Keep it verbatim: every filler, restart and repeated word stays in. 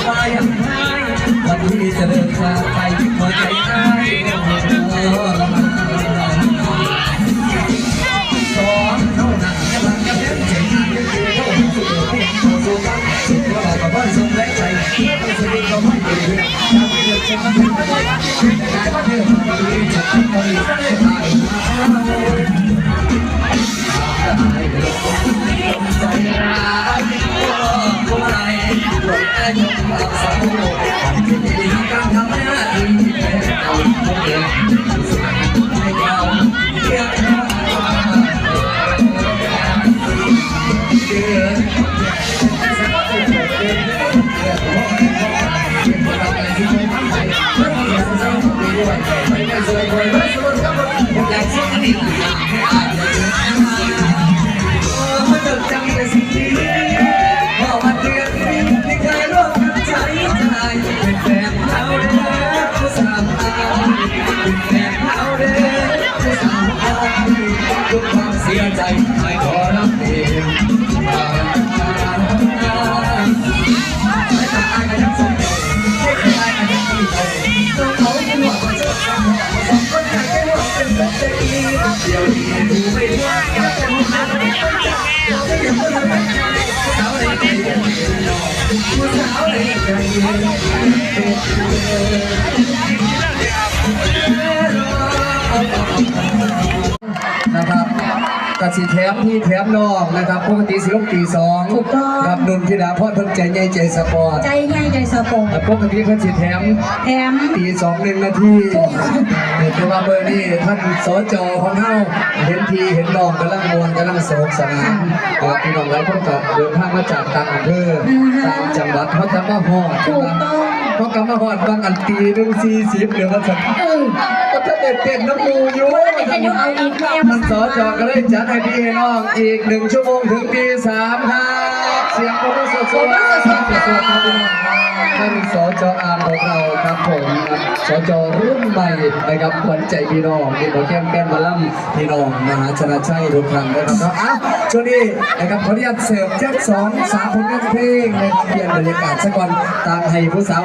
ไปยังไงวันที่จะเดินทางไปหัวใจอ้ายสองเท่านั้นกำลังจะเล่นเจ๋งงานเล่นเจ๋งเท่านั้นสุดเดียวที่ตัวสู้กันสุดเดียวเราก็บ้านทรงและใจเพื่อต้องสนิทก็ไม่เปลี่ยนเวลา เสียใจไอ้ขอรับเอง นะครับ กะสิแถมพี่แถมน้องนะครับ ปกติสิลงตีสอง ถูกต้อง ครับ นุ่นธิดาพรเพิ่นใจใหญ่ใจสปอร์ต ใจใหญ่ใจสปอร์ต ปกติเพิ่นสิแถม แถม ตีสองหนึ่งนาที ถูก แต่ว่ามื้อนี้ท่าน สจ ของเฮา เห็นพี่เห็นน้องกำลังม่วนกำลังสนุกสนาน ค่ะ ครับ พี่น้องหลายคนก็เดินทางมาจากต่างอำเภอ อือฮะ ต่างจังหวัด เฮาจะมาฮอด ถูกต้อง เฮาก็มาฮอดบางอันตีหนึ่งสี่สิบ หรือว่าจะ เออ ก็จะได้เต้นน้ำหมู่อยู่ โอ้ย จะอยู่เอาอีกแล้ว ท่าน สจ ก็เลยจัดให้พี่ให้น้องอีกหนึ่งชั่วโมงถึงตีสามครับ เสียงปรบมือสดๆ ปรบมือสดๆ ครับ ท่าน สจ อาร์มของเราครับผม สจ รุ่นใหม่นะครับ ขวัญใจพี่น้อง นี่ขอแก้มแก้มหมอลำพี่น้องมหาชนะชัยทุกท่านนะครับเนาะ อ่ะ ช่วงนี้นะครับ ขออนุญาตเสิร์ฟจักสองสามผลงานเพลงนะครับ เปลี่ยนบรรยากาศซะก่อน ตามให้ผู้สาว